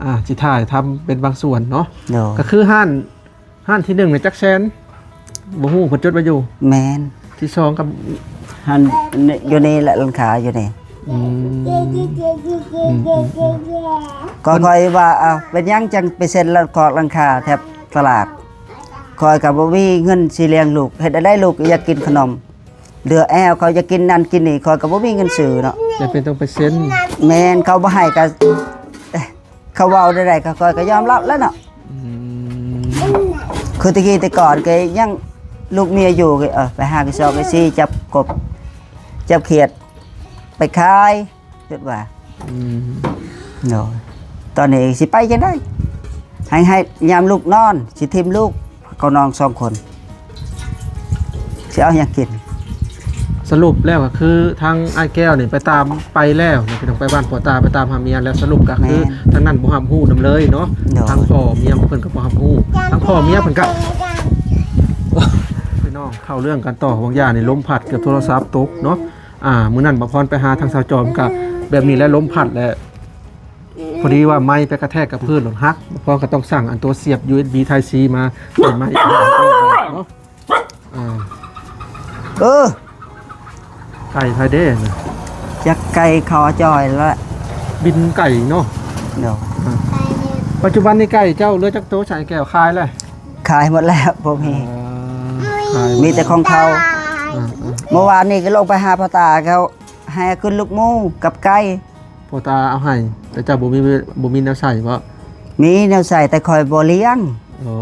ອ່າ ຊິຖ່າຍທຳເປັນບາງສ່ວນເນາະ. ໂດຍ. ກໍຄືຮ້ານ ຮ້ານທີໜຶ່ງນີ້ຈັກແສນ ບໍ່ຮູ້ ເພິ່ນຈົດໄວ້ຢູ່. ແມ່ນ. ທີສອງກໍ ຫັ້ນ ຢູ່ນີ້ແຫຼະ ຮ້ານຄ້າຢູ່ນີ້. ອືມ ອືມໆໆ ກໍຂ້ອຍວ່າ ເອົ້າ ເປັນຫຍັງຈັ່ງໄປເຊັນຮ້ານຄອກຮ້ານຄ້າແຖບຕະຫຼາດ? ຂ້ອຍກໍບໍ່ມີເງິນຊິລ້ຽງລູກ ເຮັດໃດລູກຢາກກິນຂະໜົມ ເຫຼືອແອວ ເຂົາຢາກກິນນັ້ນກິນນີ້ ຂ້ອຍກໍບໍ່ມີເງິນຊື້ເນາະ. ຈຳເປັນຕ້ອງໄປເຊັນ. ແມ່ນ. ເຂົາບໍ່ໃຫ້ກໍ ເຂົາເວົ້າແນວໃດກໍ ຂ້ອຍກໍຍອມຮັບແລ້ວເນາະ. ອືມ ຄືແຕ່ກີ້ແຕ່ກ່ອນກໍຍັງລູກເມຍຢູ່ກໍ ເອີ ໄປຫາກະຊອກກະຊີ ຈັບກົບຈັບຂຽດໄປຂາຍ ຄິດວ່າ. ອືມ ໂດຍ. ຕອນນີ້ຊິໄປຈັ່ງໃດ? ໃຫ້ ໃຫ້ຍາມລູກນອນ ຊິຖິ້ມລູກ ເຂົານອນສອງຄົນ ຊິເອົາຫຍັງກິນ? ສະຫຼຸບແລ້ວກໍຄືທາງອ້າຍແກ້ວນີ້ໄປຕາມ ໄປແລ້ວເນາະ ໄປບ້ານພໍ່ຕາ ໄປຕາມຫາເມຍແລ້ວ ສະຫຼຸບກໍຄື ແມ່ນ ທາງນັ້ນບໍ່ຮັບຮູ້ນຳເລີຍເນາະ. ໂດຍ. ທາງພໍ່ເມຍຂອງເພິ່ນກໍບໍ່ຮັບຮູ້ ທາງພໍ່ເມຍເພິ່ນກໍ ພີ່ນ້ອງ ເຂົ້າເລື່ອງກັນຕໍ່. ຫວ່າງຢ່ານີ້ລົມພັດເກືອບໂທລະສັບຕົກເນາະ. ອ່າ ມື້ນັ້ນບ່າວພອນໄປຫາທາງສາວຈອມ ກໍແບບນີ້ແຫຼະ ລົມພັດແຫຼະ ພໍດີວ່າໄມ້ໄປກະແທກກັບພື້ນ ແລ້ວຫັກ. ບ່າວພອນກໍຕ້ອງສັ່ງອັນຕົວສຽບ ຢູເອັສບີ ໄທຊີ ມາໃສ່ໄມ້ເນາະ. ອ່າ ເອີ ໄກ່ໃຜເດ້ນະ? ຈັກໄກ່ເຂົາຈ່ອຍລະ ບິນໄກ່ເນາະ. ໂດຍ. ອ່າ ປັດຈຸບັນນີ້ໄກ່ເຈົ້າເຫຼືອຈັກໂຕ? ໃສ່ແກ້ວຂາຍແລ້ວ? ຂາຍໝົດແລ້ວ ບໍ່ມີ. ເອີ ຂາຍໝົດ ມີແຕ່ຂອງເຂົາ. ອ່າໆ ເມື່ອວານນີ້ກໍລົງໄປຫາພໍ່ຕາເຂົາ ໃຫ້ຂຶ້ນລູກໝູກັບໄກ່. ພໍ່ຕາເອົາໃຫ້ ແຕ່ເຈົ້າບໍ່ມີ ບໍ່ມີແນວໃຊ້ບໍ? ມີແນວໃຊ້ ແຕ່ຂ້ອຍບໍ່ລ້ຽງ. ອໍ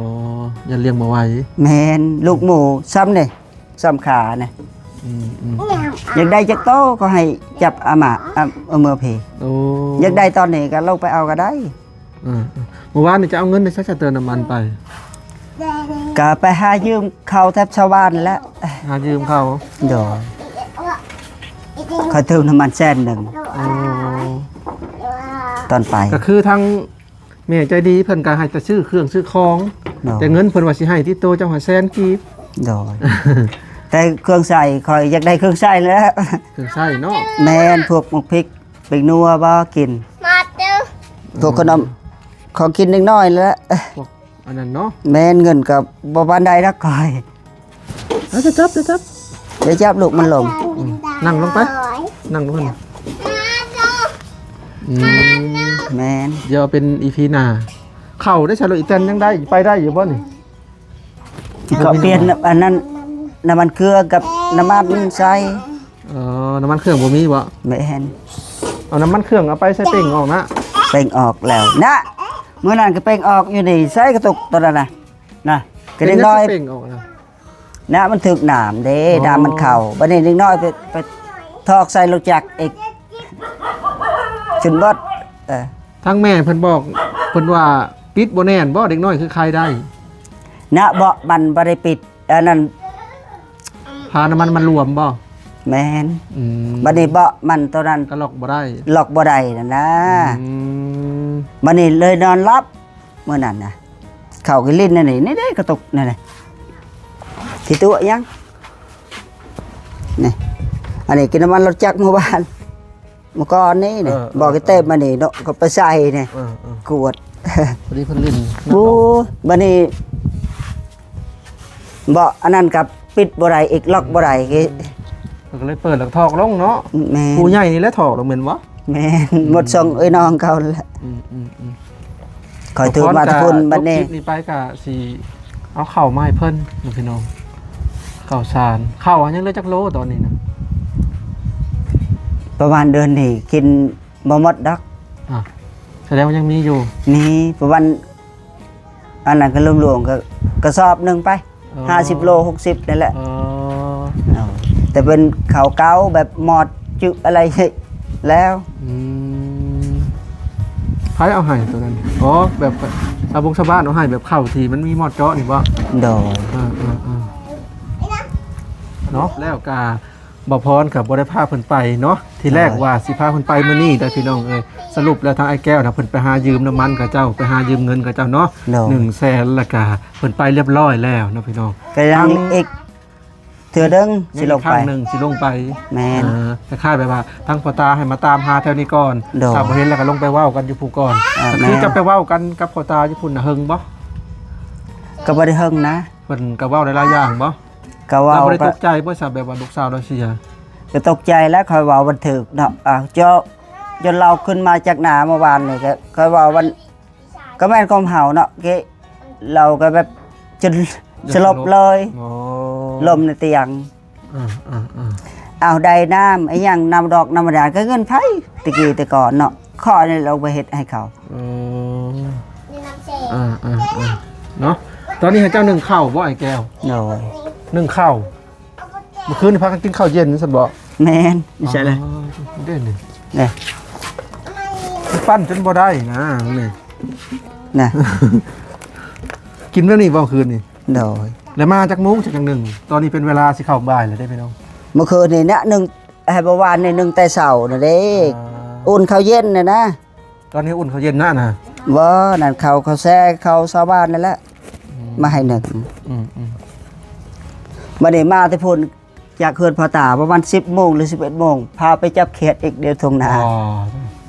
ຢ້ານລ້ຽງບໍ່ໄຫວ. ແມ່ນ. ລູກໝູຊ້ຳນີ້ ຊ້ຳຂານີ້. ອືມໆ ຢາກໄດ້ຈັກໂຕກໍໃຫ້ຈັບເອົາມາ ເອົາ ເອົາເມືອພີ້. ໂອ້ ຢາກໄດ້ຕອນນີ້ກໍລົງໄປເອົາກໍໄດ້. ເອີ ເມື່ອວານນີ້ຈະເອົາເງິນໃນໃສເຕີມນ້ຳມັນໄປ? ກະໄປຫາຢືມເຂົາແຖບຊາວບ້ານແຫຼະ. ຫາຢືມເຂົາ? ໂດຍ. ເຂົາເຕີມນ້ຳມັນແສນໜຶ່ງ. ໂອ້ ຕອນໄປ ກໍຄືທາງແມ່ໃຈດີເພິ່ນກໍໃຫ້ແຕ່ຊື້ເຄື່ອງຊື້ຂອງ. ໂດຍ. ແຕ່ເງິນເພິ່ນວ່າຊິໃຫ້ຕິດໂຕເຈົ້າຫ້າແສນກີບ. ໂດຍ. ແຕ່ເຄື່ອງໃຊ້ ຂ້ອຍຢາກໄດ້ເຄື່ອງໃຊ້ແຫຼະ. ເຄື່ອງໃຊ້ເນາະ? ແມ່ນ. ພວກໝາກພິກ ແປ້ງນົວບໍ່ກິນ ພວກຂະໜົມ ຂອງກິນເດັກນ້ອຍແຫຼະ. ພວກອັນນັ້ນເນາະ? ແມ່ນ. ເງິນກໍບໍ່ປານໃດດອກຂ້ອຍ. ເອົາ ຈະຈັບ ຈະຈັບ ຢ່າຈັບລູກມັນລົ້ມ. ອືມ ນັ່ງລົງໄປ ນັ່ງລົງ. ອືມ ແມ່ນ. ດຽວເປັນອີພີໜ້າ. ເຂົ້າໄດ້ໃສລູກ? ອີແຕນຍັງໄດ້ ໄປໄດ້ຢູ່ບໍ່ນີ້? ກໍປ່ຽນອັນນັ້ນ ນ້ຳມັນເຄື່ອງກັບນ້ຳມັນໃສ່. ອໍ ນ້ຳມັນເຄື່ອງບໍ່ມີບໍ? ແມ່ນ. ເອົານ້ຳມັນເຄື່ອງເອົາໄປໃສ່ເປັ່ງອອກນະ. ເປັ່ງອອກແລ້ວນະ. ມື້ນັ້ນກໍເປັ່ງອອກຢູ່ນີ້ ໃສ່ກະຕຸກຕອນນັ້ນນະ ນະ ກໍເດັກນ້ອຍ ເປັ່ງອອກນະ ນະ ມັນຖືກນ້ຳເດ້ ອໍ ນ້ຳມັນເຂົ້າ. ບັດນີ້ເດັກນ້ອຍໄປ ໄປຖອກໃສ່ລົດຈັກອີກ ຈົນເບິດ. ເອີ ທາງແມ່ເພິ່ນບອກ ເພິ່ນວ່າປິດບໍ່ແໜ້ນບໍ່ ເດັກນ້ອຍຄືຄາຍໄດ້ ນະ ເບາະມັນບໍ່ໄດ້ປິດ ອັນນັ້ນ ພານ້ຳມັນມັນລວມບໍ່? ແມ່ນ. ອືມ ບັດນີ້ເບາະມັນໂຕນັ້ນກໍລັອກບໍ່ໄດ້ ລັອກບໍ່ໄດ້ນັ້ນນະ. ອືມ ບັດນີ້ເລີຍນອນຫຼັບມື້ນັ້ນນະ. ເຂົ້າກິນຫຼິ້ນນັ້ນນີ້ ນີ້ເດ້ກະຕຸກນັ້ນນະ ຂີ້ຕົວະຫຍັງນີ້. ອັນນີ້ກິນນ້ຳມັນລົດຈັກມື້ວານ ມື້ກ່ອນນີ້ນະ ເອີ ເອີ ບອກໃຫ້ເຕັມມານີ້ເນາະ ກໍໄປໃສ່ນີ້ ເອີ ເອີ ກວດ ພໍດີເພິ່ນຫຼິ້ນ. ໂອ້ ບັດນີ້ເບາະອັນນັ້ນກໍປິດບໍ່ໄດ້ອີກ ລັອກບໍ່ໄດ້ອີກ ເພິ່ນກໍເລີຍເປີດແລ້ວຖອກລົງເນາະ. ແມ່ນ ຜູ້ໃຫຍ່ນີ້ແຫຼະຖອກລົງແມ່ນບໍ່? ແມ່ນ ໝົດຊ່ອງເອື້ອຍນ້ອງເຂົາແຫຼະ. ອືມໆໆ ຂ້ອຍຖືກມາແຕ່ພຸ້ນບັດນີ້ ຄລິບນີ້ໄປກະຊິເອົາເຂົ້າມາໃຫ້ເພິ່ນເນາະພີ່ນ້ອງ ເຂົ້າສານ. ເຂົ້າອັນຍັງເຫຼືອຈັກໂລຕອນນີ້ນະ? ປະມານເດືອນນີ້ກິນບໍ່ໝົດດອກ. ອ່າ ສະແດງວ່າຍັງມີຢູ່. ມີປະມານ ອັນນັ້ນກໍລວມໆ ກໍກະສອບໜຶ່ງໄປ ອໍ ຫ້າສິບໂລ ຫົກສິບນີ້ແຫຼະ. ອໍ ເອົາ ແຕ່ເປັນເຂົ້າເກົ່າແບບໝອດຈຶອະໄລແລ້ວ. ອືມ ໃຜເອົາໃຫ້ໂຕນັ້ນ? ອໍ ແບບຊາວບົງຊາວບ້ານເອົາໃຫ້ ແບບເຂົ້າທີ່ມັນມີໝອດເຈາະນີ້ບໍ່? ໂດຍ ເອີໆໆ ເນາະ. ແລ້ວກະ ບ່າວພອນກໍບໍ່ໄດ້ພາເພິ່ນໄປເນາະ ທີແລກ ໂດຍ ວ່າຊິພາເພິ່ນໄປມື້ນີ້ໄດ໋ພີ່ນ້ອງເອີຍ. ສະຫຼຸບແລ້ວທາງອ້າຍແກ້ວນະ ເພິ່ນໄປຫາຢືມນ້ຳມັນເຂົາເຈົ້າ ໄປຫາຢືມເງິນເຂົາເຈົ້າເນາະ ໂດຍ ໜຶ່ງແສນ ແລ້ວກະເພິ່ນໄປລຽບຮ້ອຍແລ້ວເນາະພີ່ນ້ອງ. ກໍຍັງອີກເທື່ອໜຶ່ງ ຍັງອີກຄັ້ງໜຶ່ງຊິລົງໄປ. ແມ່ນ ເອີ ຄ້າຍໆແບບວ່າທາງພໍ່ຕາໃຫ້ມາຕາມຫາແຖວນີ້ກ່ອນ ໂດຍ ຖ້າບໍ່ເຫັນແລ້ວກໍລົງໄປເວົ້າກັນຢູ່ພູ່ກ່ອນ. ເອີ ກໍຄື ແມ່ນ ຈະໄປເວົ້າກັນກັບພໍ່ຕາຢູ່ພຸ້ນນະ ເຫິງບໍ່? ກໍບໍ່ໄດ້ເຫິງນະ. ເພິ່ນກໍເວົ້າຫຼາຍໆຢ່າງບໍ່? ກໍເວົ້າ ລາວບໍ່ໄດ້ຕົກໃຈບໍ່ຊະ ແບບວ່າລູກສາວລາວເສຍ? ກໍຕົກໃຈແລ້ວ ຂ້ອຍເວົ້າບໍ່ຖືກເນາະ. ອ້າວ ເຈົ້າ ຈົນລາວຂຶ້ນມາຈາກໜ້າເມື່ອວານນີ້ ກໍຂ້ອຍເວົ້າມັນ ກໍແມ່ນຄວາມເຮົາເນາະ ເກ ລາວກໍແບບຈົນສະຫຼົບເລີຍ. ອໍ ລົ້ມໃນຕຽງ. ເອີໆໆ ອ້າວ ໄດ້ນ້ຳອີ່ຫຍັງ ນ້ຳດອກນ້ຳບາດານ ກໍເງິນໃຜ ແຕ່ກີ້ແຕ່ກ່ອນເນາະ ຂ້ອຍນີ້ລາວໄປເຮັດໃຫ້ເຂົາ. ເອີ ເອີໆໆ ເນາະ. ຕອນນີ້ໃຫ້ເຈົ້າໜຶ້ງເຂົ້າບໍ່ ອ້າຍແກ້ວ? ໂດຍ ໜຶ້ງເຂົ້າ. ມື້ຄືນນີ້ພາກັນກິນເຂົ້າເຢັນຊັ້ນບໍ່? ແມ່ນ. ຢູ່ໃສລະ? ອໍ ເດ້ນີ້ ນີ້ ປັ້ນຈົນບໍ່ໄດ້ນະນີ້ນະ. ກິນແບບນີ້ບໍ່ຄືນນີ້? ໂດຍ. ແລ້ວມາຈັກໂມງຈັກໜຶ້ງ? ຕອນນີ້ເປັນເວລາຊິເຂົ້າບ່າຍແລ້ວເດ້ພີ່ນ້ອງ. ມື້ຄືນນີ້ນະ ໜຶ້ງ ໃຫ້ເມື່ອວານນີ້ ໜຶ້ງແຕ່ເຊົ້ານະເດ້. ອ່າ ອຸ່ນເຂົ້າເຢັນນະນະ. ຕອນນີ້ອຸ່ນເຂົ້າເຢັນນະນະ? ບໍ່ ນັ້ນເຂົ້າ ເຂົ້າແຊ່ ເຂົ້າຊາວບ້ານນັ້ນແຫຼະ. ອືມ ມາໃຫ້ໜຶ້ງ. ອືມໆ ບັດນີ້ມາແຕ່ພຸ້ນ ຈາກເຮືອນພໍ່ຕາປະມານສິບໂມງ ຫຼື ສິບເອັດໂມງ ພາໄປຈັບຂຽດອີກຢູ່ທົ່ງນາ. ອໍ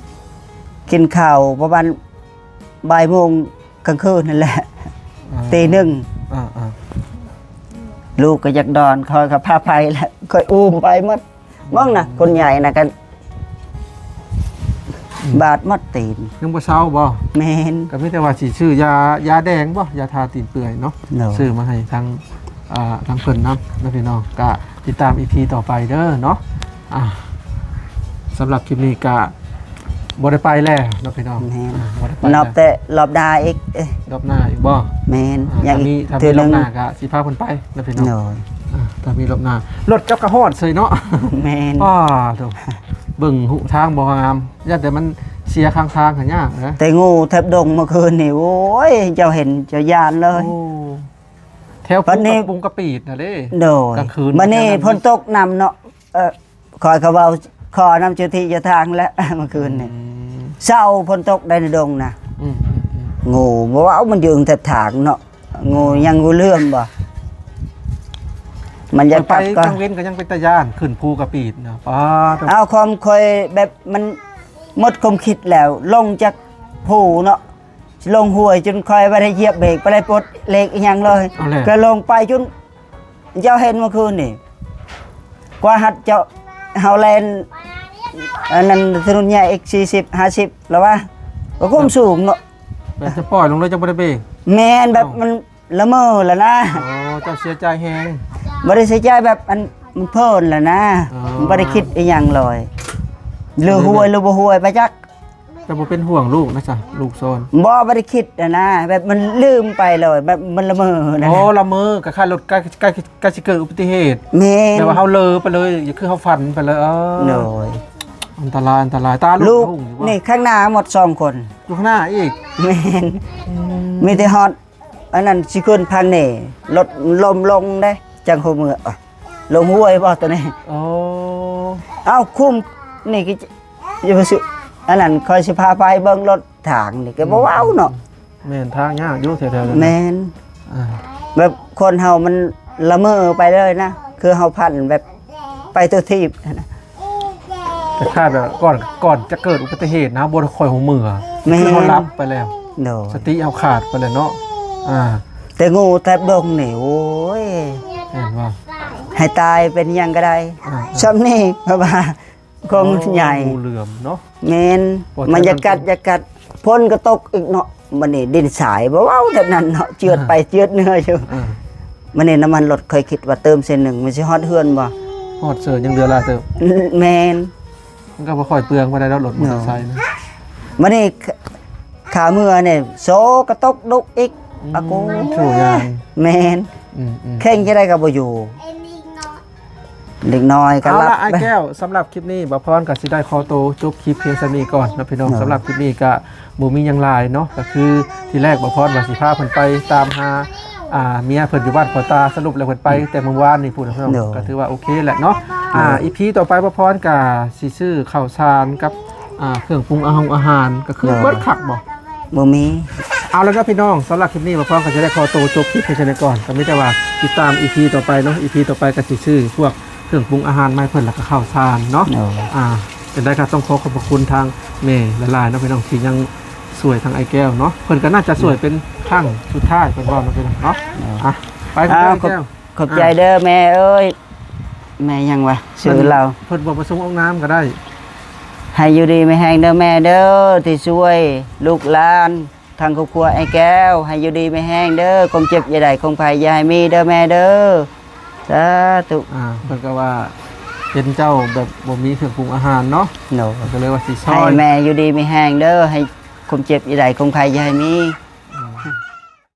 ກິນເຂົ້າປະມານບ່າຍໂມງກາງຄືນນັ້ນແຫຼະ. ອ່າ ຕີໜຶ່ງ. ອ່າໆ ລູກກໍຢາກນອນ ຂ້ອຍກໍພາໄປແຫຼະ ຂ້ອຍອູ້ມໄປໝົດ. ເບິ່ງນະ ຄົນໃຫຍ່ນະກັນ ອືມ ບາດໝົດຕີນ. ຍັງບໍ່ເຊົາບໍ່? ແມ່ນ. ກໍມີແຕ່ວ່າຊິຊື້ຢາ ຢາແດງບໍ່? ຢາທາຕີນເປື່ອຍເນາະ. ໂດຍ. ຊື້ມາໃຫ້ທາງ ອ່າ ທາງເພິ່ນນຳເນາະພີ່ນ້ອງ. ກໍຕິດຕາມອີພີຕໍ່ໄປເດີເນາະ. ອ່າ ສຳລັບຄລິບນີ້ກໍບໍ່ໄດ້ໄປແລ້ວເນາະພີ່ນ້ອງ. ແມ່ນ. ອ່າ ບໍ່ໄດ້ໄປແລ້ວ ນັບແຕ່ລອບໜ້າອີກ. ເອີ ລອບໜ້າອີກບໍ່? ແມ່ນ. ອ່າ ຍັງອີກ ຖ້າມີ ເທື່ອໜຶ່ງ ລອບໜ້າກໍຊິພາເພິ່ນໄປເນາະພີ່ນ້ອງ. ໂດຍ. ອ່າ ຖ້າມີລອບໜ້າ ລົດເຈົ້າກໍຮອດເສີຍເນາະ. ແມ່ນ. ອ້າ ໂທ້ ເບິ່ງຮູທາງບໍ່ງາມ ຢ້ານແຕ່ມັນເສຍຂ້າງທາງຫັ້ນຍາກນະ. ແຕ່ງູແຖບດົງເມື່ອຄືນນີ້ ໂອ້ຍ ເຈົ້າເຫັນເຈົ້າຢ້ານເລີຍ. ໂອ້ ແຖວ ບັດນີ້ ປຸງກະປີດນະເດ້. ໂດຍ. ກາງຄືນ ບັດນີ້ ມັນ ຝົນຕົກນຳເນາະ. ເອີ ຂ້ອຍກໍເວົ້າຂໍນຳເຈົ້າທີ່ເຈົ້າທາງແຫຼະ ເມື່ອຄືນນີ້. ອືມ ເຊົ້າຝົນຕົກໄດ້ໃນດົງນະ. ອືມໆໆ ງູບໍ່ເວົ້າ ມັນຢູ່ແຖບທາງເນາະ. ງູຫຍັງ ງູເຫຼືອມບໍ່? ມັນຢາກກັບ ໄປກາງເວັນກໍຍັງເປັນຕາຢ້ານ ຂຶ້ນພູກະປີດນະ. ປ້າດ ເອົາ ຄວາມຂ້ອຍແບບມັນໝົດຄວາມຄິດແລ້ວ ລົງຈາກພູເນາະ ຊິລົງຫ້ວຍ ຈົນຂ້ອຍບໍ່ໄດ້ຢຽບເບຣກ ບໍ່ໄດ້ປົດເລກອີ່ຫຍັງເລີຍ. ເອົາແຫຼະ ກໍລົງໄປຈົນ ເຈົ້າເຫັນເມື່ອຄືນນີ້ ກວ່າຮັດເຈົ້າ ເຮົາແລ່ນ ອັນນັ້ນ ຖະໜົນໃຫຍ່ເອັກສີ່ສິບ ຫ້າສິບ ລະວ່າ ກໍຄວາມສູງເນາະ. ແບບຈະປ່ອຍລົງເລີຍ ຈະບໍ່ໄດ້ເບຣກ. ແມ່ນ ແບບ ເອົ້າ ມັນລະເມີລະນະ. ອໍ ເຈົ້າເສຍໃຈແຮງ. ບໍ່ໄດ້ເສຍໃຈ ແບບ ອັນ ມັນເພີນລະນະ. ອໍ ມັນບໍ່ໄດ້ຄິດອີ່ຫຍັງເລີຍ ຫຼື ໂດຍ ຫ້ວຍ ຫຼື ບໍ່ຫ້ວຍ ໄປຈັກ. ແຕ່ບໍ່ເປັນຫ່ວງລູກນະຊະ ລູກສອນ. ບໍ່ ບໍ່ໄດ້ຄິດຫັ້ນນະ ແບບມັນລືມໄປເລີຍ ແບບມັນລະເມີນະ. ອໍ ລະເມີ ຄ້າຍໆລົດໃກ້ ໃກ້ ໃກ້ຊິເກີດອຸບັດຕິເຫດ. ແມ່ນ ແບບວ່າເຮົາເລີໄປເລີຍ ຄືເຮົາຝັນໄປເລີຍ. ເອີ ໂດຍ ອັນຕະລາຍ ອັນຕະລາຍ. ຕາລູກ ລູກ ຫຸງຢູ່ບໍ່? ນີ້ຂ້າງໜ້າໝົດສອງຄົນ. ຢູ່ຂ້າງໜ້າອີກ? ແມ່ນ ອືມ ມີແຕ່ຮອດ ອັນນັ້ນຊິຂຶ້ນພັງນີ້ ລົດລົ້ມລົງເດ້ ຈັ່ງຫົວເມືອ ລົງຫ້ວຍບໍ່ໂຕນີ້? ອໍ ເອົ້າ ຄຸ້ມ ນີ້ກໍ ຢູ່ຊິ ອັນນັ້ນຂ້ອຍຊິພາໄປເບິ່ງລົດທາງນີ້ ກໍບໍ່ເວົ້າເນາະ. ແມ່ນ ທາງຍາກຢູ່ແຖວໆນັ້ນ. ແມ່ນ ອ່າ ແບບຄົນເຮົາມັນລະເມີໄປເລີຍນະ ຄືເຮົາຝັນແບບໄປຕົວທີບຫັ້ນນະ. ຄ້າຍໆແບບກ່ອນ ກ່ອນຈະເກີດອຸບັດຕິເຫດນະ ບໍ່ຄ່ອຍຮູ້ເມືອ. ແມ່ນ ຄືເຮົາຫຼັບໄປແລ້ວ. ໂດຍ ສະຕິເຮົາຂາດໄປແລ້ວເນາະ. ອ່າ ແຕ່ງູແຖບດົງນີ້ ໂອ້ຍ ແມ່ນບໍ່? ໃຫ້ຕາຍເປັນຫຍັງກໍໄດ້. ອ່າໆ ຊ່ຳນີ້ ເພາະວ່າ ຄວາມ ໂອ້ ໃຫຍ່ ງູເຫຼືອມເນາະ. ແມ່ນ ມັນຢາກກັດ ຢາກກັດ ຝົນກໍຕົກອີກເນາະ. ບັດນີ້ດິນຊາຍ ບໍ່ເວົ້າແບບນັ້ນເນາະ ເຈື່ອນໄປ ອ່າ ເຈື່ອນເໜືອຢູ່. ອ່າ ບັດນີ້ນ້ຳມັນລົດ ຂ້ອຍຄິດວ່າເຕີມເສັ້ນໜຶ່ງ ມັນຊິຮອດເຮືອນບໍ່? ຮອດເສີຍ ຍັງເຫຼືອຫຼາຍເຕີບ. ແມ່ນ ມັນກໍບໍ່ຄ່ອຍເປືອງປານໃດດອກ ລົດມໍເຕີໄຊນະ. ບັດນີ້ຂາເມືອນີ້ ໂຊກະຕົກດຸກອີກ. ອືມ ອາໂກ ໂຊຢ່າງ ແມ່ນ ອືມໆ ແຂ່ງຈັ່ງໃດກໍບໍ່ຢູ່. ເດັກນ້ອຍກໍ ເອົາ ຫຼັບ ລະ ອ້າຍແກ້ວ ສຳລັບຄລິບນີ້ ບ່າວພອນກໍຊິໄດ້ຂໍໂຕຈົບຄລິບພຽງສ່ຳນີ້ກ່ອນເນາະພີ່ນ້ອງ. ເນາະ ສຳລັບຄລິບນີ້ກໍບໍ່ມີຫຍັງຫຼາຍເນາະ ກໍຄືທີແລກບ່າວພອນວ່າຊິພາເພິ່ນໄປຕາມຫາ ອ່າ ເມຍເພິ່ນຢູ່ບ້ານຂົວຕາ ສະຫຼຸບແລ້ວເພິ່ນໄປ ອືມ ແຕ່ມື້ວານນີ້ພຸ້ນເນາະ. ເນາະ ກໍຖືວ່າໂອເຄແຫຼະເນາະ. ເນາະ ອ່າ ອີພີຕໍ່ໄປບ່າວພອນກໍຊິຊື້ເຂົ້າສານກັບ ອ່າ ເຄື່ອງປຸງອາຫານ ອາຫານ ກໍຄື ເນາະ ເບິດຄັກບໍ່? ບໍ່ມີ. ເອົາລະເນາະພີ່ນ້ອງ ສຳລັບຄລິບນີ້ບ່າວພອນກໍຈະໄດ້ຂໍໂຕຈົບຄລິບພຽງສ່ຳນີ້ກ່ອນ ກໍມີແຕ່ວ່າຕິດຕາມອີພີຕໍ່ໄປເນາະ. ອີພີຕໍ່ໄປກໍຊິຊື້ພວກເຄື່ອງປຸງອາຫານມາໃຫ້ເພິ່ນ ແລ້ວກໍເຂົ້າສານເນາະ. ໂດຍ ອ່າ ຈັ່ງໃດກໍຕ້ອງຂໍຂອບພະຄຸນທາງແມ່ຫຼາຍໆເນາະພີ່ນ້ອງ ທີ່ຍັງຊ່ວຍທາງອ້າຍແກ້ວເນາະ. ເພິ່ນກໍໜ້າຈະຊ່ວຍ ໂດຍ ເປັນຄັ້ງສຸດທ້າຍ ເພິ່ນເວົ້າເນາະພີ່ນ້ອງເນາະ. ໂດຍ ອ່ະ ໄປ ອ້າວ ອ້າຍແກ້ວ ຂອບໃຈເດີແມ່ເອີຍ ອ່າ ແມ່ຫຍັງວະ ຊື່ລາວ ເພິ່ນບໍ່ປະສົງອອກນາມກໍໄດ້. ໃຫ້ຢູ່ດີມີແຮງເດີແມ່ເດີ ທີ່ຊ່ວຍລູກຫຼານ ທາງຄອບຄົວອ້າຍແກ້ວ ໃຫ້ຢູ່ດີມີແຮງເດີ ຄວາມເຈັບຢ່າໄດ້ ຄວາມໄຂ້ຢ່າໃຫ້ມີເດີແມ່ເດີ ສາທຸ. ອ່າ ເພິ່ນກໍວ່າເຫັນເຈົ້າແບບບໍ່ມີເຄື່ອງປຸງອາຫານເນາະ. ໂດຍ ເພິ່ນກໍເລີຍວ່າຊິຊ່ອຍ ໃຫ້ແມ່ຢູ່ດີມີແຮງເດີ ໃຫ້ຄວາມເຈັບຢ່າໄດ້ ຄວາມໄຂ້ຢ່າໃຫ້ມີ.